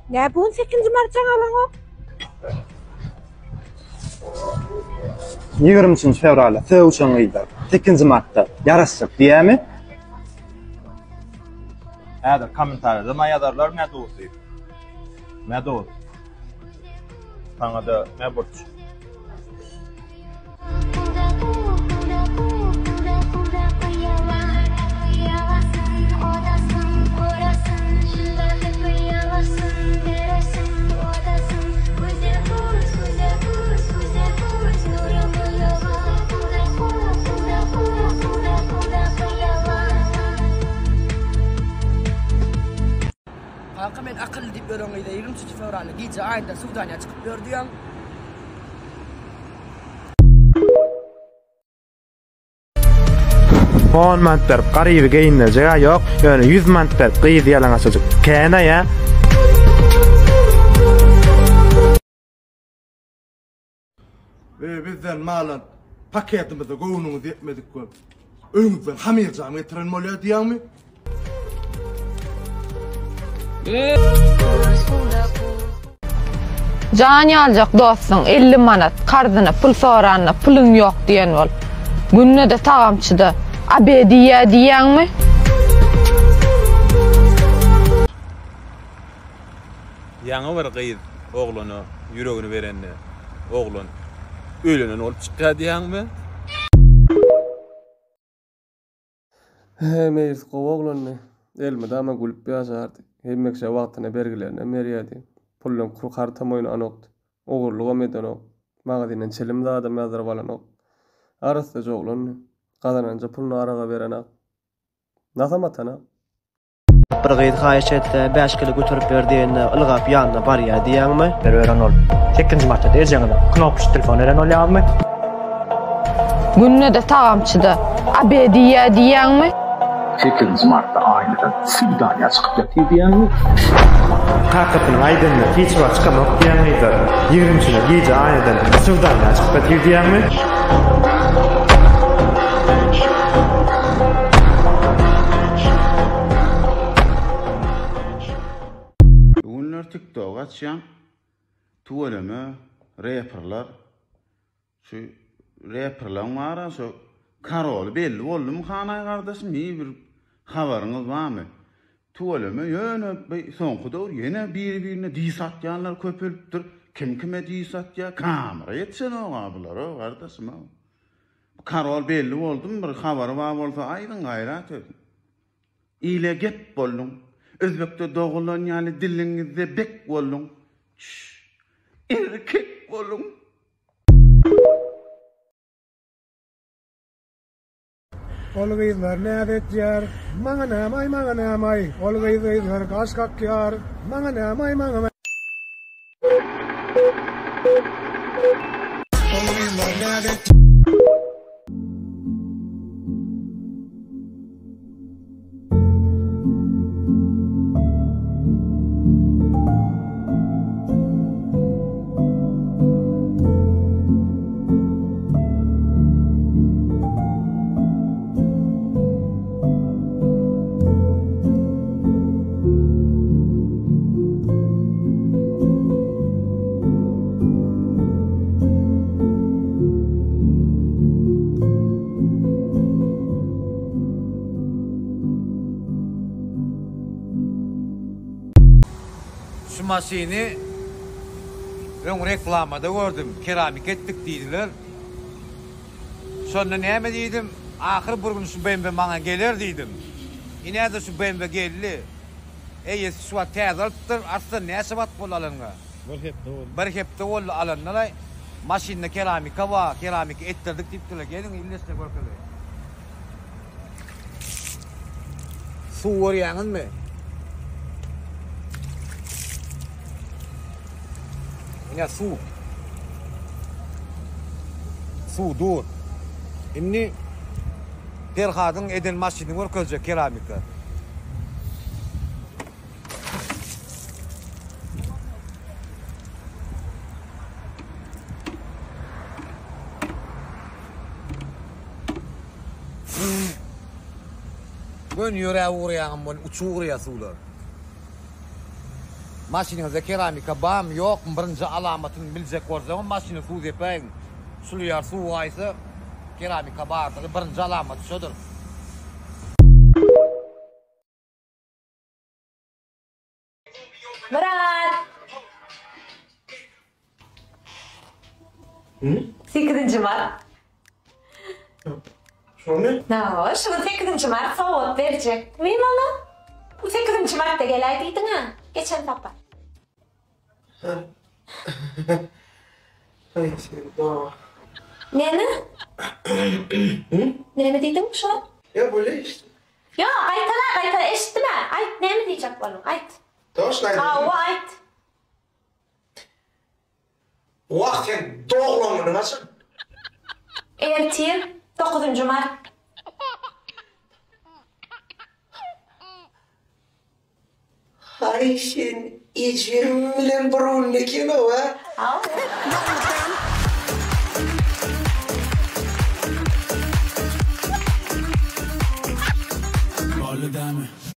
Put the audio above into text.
Nä bu gün sekizinji mart jaň alaňok? 23 fewralda sögüşen gyzlar 8 martda ýaraşjak diýämi? Häzir kommentariýada maňa ýazarlar mä dos diýip. Mä dos. Saňa-da mä burç. Kaka men akylly diýip ýören gyza 23 fewralda gije aýynda suwdanyýa çykyp ýör diýýäň. On manat berip garyby geýindirjeg-ä ýok, ýöne ýüz manat berip gyzy ýalaňaçajyk kän-aý-a. Eý bizden malan paketimize göwnüňiz ýetmedik bolup öýüňizden hamyrjam getiren bolýa diýýäňmi? Jan ýaljak dostuň 50 manat karzyna pul soranda puluň ýok diýen bol. Günde-de tagamçyda obed iýýä diýýäňmi? Ýaňy bir gyz oglana ýüregini berende oglan öýlenen bolup çykýa diýýäňmi? He, Meýlis gowy oglandy. Elmydama gülüp ýaşardy. Hemme kişä wagtynda bergilerinem berýärdi. Puldan kur kartam oýnanokdy. Ogurlygam edenok. Magazinden çilim zadam ýazdyryp alanok. Arassaja oglandy. Gazananja puluny araga berenak. Nasam atanak. Bir gyz haýyş etse, bäş kilo göterip ber diýende, ylgap ýanyna barýa diýýäňmi? Ber beren ol. Sekizinji martda ejeňize knopçy telefon beren bolýaňyzmy? Günde-de tagamçyda obed iýýä diýýäňmi? Sekizinji martda aýnadan swidaniýa çykyp ýatyr diýýäňmi? Kakasynyň aýdanyna hiç wagt çykamok diýýän gyzlar, ýigrimçine gije aýnadan swidaniýa çykyp ýatyr diýýäňmi? Bu günler tiktok açýan tüweleme reperler şu reperleň bara şu karoly belli boldumy hanaý gardaşym hiý bir habaryňyz barmy tüweleme ýöne bi soňky döwür ýene biri birine diss atýanlar köpelipdir kim kime diss atýa kamera ýetişenoga bulara gardaşym Bu karol belli boldumy bir habary bar bolsa aýdyň gaýrat ediň. Ile gep bolduň. Özbekde dogulan ýaly diliňizde bek bolduň. Çüş. Erkek boluň. Ol gyzlar näz etýär, maňa nämaý, maňa nämaý, Ol gyz gyzlar gaş kakýar, maňa nämaý, maňa. Ol gyzlar näz etýär. Şu maşyny öň reklamada gördüm, keramika etdik diýdiler. Şonda näme diýdim? Ahyr bir gün şu BMW maňa geler diýdim. Ine-de şu BMW geldi. Eýesi şu wagt täze alypdyr. Arslan näçe wagt boldy alanyňa? Bir hepde boldy. Bir hepde boldy alanyna. Maşynda keramika bar, keramika etdirdik diýipdirler. Geliň illeşine görkezeýin. Suw görýäňizmi? Ine suw. Suw dur. Indi Perhadyň eden maşynyny görkezjek keramika. Göni ýöräp ugraýaňam bolýar, uçup ugraýar suwlar. Maşynyňyzda keramika barmy, ýokmy, birinji alamatyny biljek bolsaňyz maşyna suw sepäýiň. Şulýar suw gaýsa keramika bardygy birinji alamaty şodur. Myrat! Sekizinji mart. Şony? Hawa, şu gün sekizinji mart sowgat berjekmi maňa? Sekizinji martda geläý diýdiň-ä, geçen sapar. Aý sen doga. Näme? Näme diýdiň şu wagt? Ýa bolýa işte. Ýok, gaýtala, gaýtala, eşitdim-ä. Aýt, näme diýjek bolduň, aýt. Toşna aýdayyn. Hawa, aýt. Wah, sen doglan günüň haçan? Ertir, dokuzynjy mart. Haý, sen ejem bilen bir günde ekeniň-a. Hawa.